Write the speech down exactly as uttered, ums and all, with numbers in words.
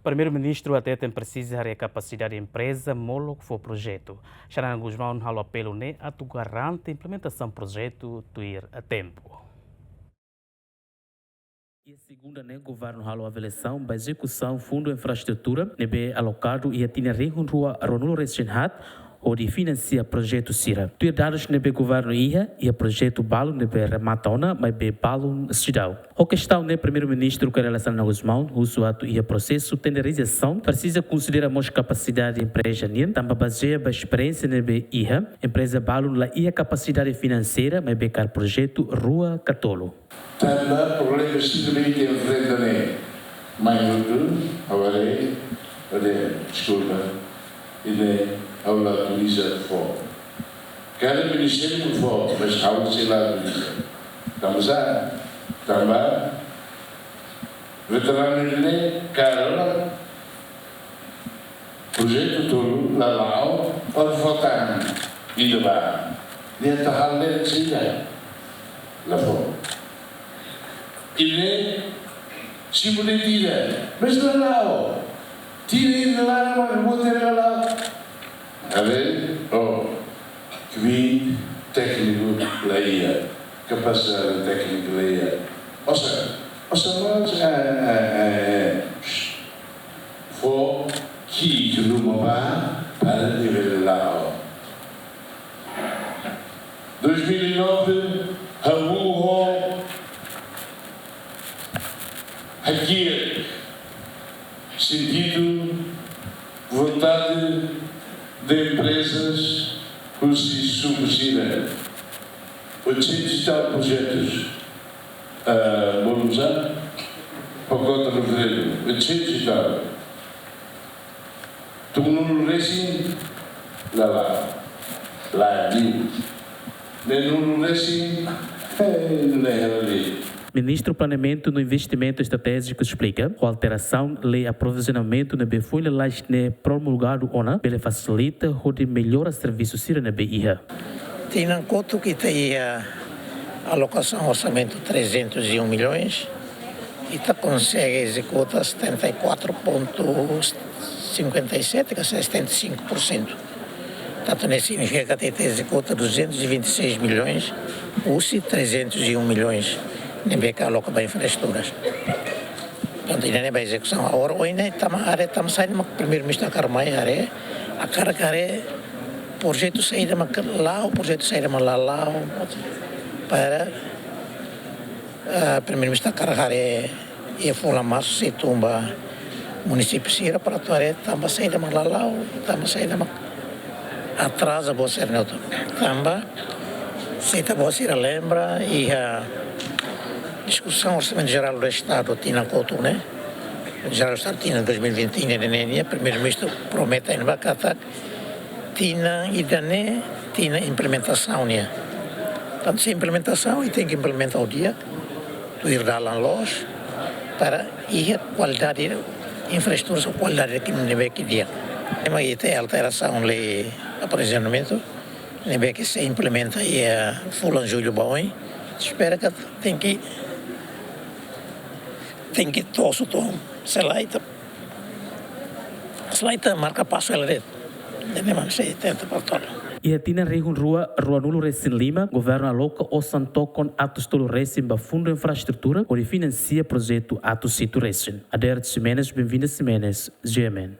Primeiru-Ministru hateten presiza haree kapasidade empreza molok fó projetu. Xanana Gusmão halo apelu ne'e atu garante implementasaun projetu tuir tempu. Iha segunda ne'e, governu halo avaliasaun ba ezekusaun fundu infraestrutura ne'ebé alokadu iha tinan rihun rua ruanulu resin haat hodi finansia projetu sira. Tuir dadus ne'ebé governu iha, iha projetu balun ne'ebé remata ona, maibé balun seidauk. Ho kestaun ne'e, Primeiru-Ministru Kay Rala Xanana Gusmão husu atu iha prosesu tenderizasaun presiza konsidera mós kapasidade empreza nian, tanba bazeia ba esperiénsia ne'ebé iha, empreza balun la iha kapasidade finanseira, maibé kaer projetu rua ka tolu. Tanba problema sira ne'ebé ita enfrenta ne'e, mai hotu, agora, olha, deskulpa, ida-ne'e ha'u la atu iza fó. Kada ministériu fó, mas ha'u sei la atu iza. Tanba sá, tanba veteranu ne'e, karik projetu tolu la la'o, ora fó tan ida ba. Nia atu halo sira la fó. Ida-ne'e simu de'it ida, mas la la'o. Tira ida la la'o, mas boot ida la la'o. Ave, oh, kbiit tékniku la iha, kapasidade téknika la iha. Oinsá, oinsá mós, eh, eh, eh, eh, fó ki'ik ruma ba, para nivel la'o. Dois mil e nove, ha'u ho hakiak sentidu, vontade de empresas, husi suku sira. Oitocentos e tal projetos, ah, bolu sá, pakote referidu, oitocentos e tal. Tuku nulu resin, la, la, la, di. Neen nulu resin, eh, la, la, di. Ministru Planeamentu no Investimentu Estratéjiku esplika, ho alterasaun lei aprovizionamentu ne'ebé foin lalais ne'e promulgadu ona, bele fasilita hodi mellora servisu sira ne'ebé iha. Tinan kotuk ita iha alokasaun orsamentu trezentos e um milhões, ita konsege ezekuta setenta e quatro ponto cinquenta e sete ka setenta e cinco por cento. Tantu ne'e signifika katak ita ezekuta duzentos e vinte e seis milhões husi trezentos e um milhões ne'ebé ke aloka ba infraestruturas. Portantu, ida-ne'e ba ezekusaun. Agora, ohin ne'e, tama haree, tama saida mak Primeiru-Ministru hakarak mai haree, hakarak haree projetu saida mak la'o, projetu saida mak la la'o, para, eh, Primeiru-Ministru hakarak haree iha fulan Marsu sei tun ba munisípiu sira para atu haree tanba saida mak la la'o, tanba saida mak atraza buat sira-ne'e hotu. Tanba, se ita-boot sira lembra, iha diskusaun Orsamentu Jerál do Estadu tinan kotuk ne'e, Jerál do Estadu tinan dois mil e vinte e um ne'e, ne'e, Primeiru-Ministru promete ona ba katak tinan ida-ne'e tinan implementasaun nian. Portantu, se implementasaun, ita tenke implementa ho di'ak, tuir dalan loos, para iha kualidade infraestrutura ho kualidade ke ne'ebé ke di'ak. Ema ita alterasaun lei aprovizionamentu ne'ebé ke sei implementa iha fulan Jullu ba oin. Espera katak tenke, tenke tosu to'o, se lae ita, se lae ita marka pasu hela de'it. Ida-ne'e mak sei tenta para tolu. Iha tinan rihun rua ruanulu resin lima, governu aloka osan tokon atus tolu resin ba fundu infraestrutura hodi finansia projetu atus hitu resin. Adérito Ximenes, Benvinda Ximenes, G M N.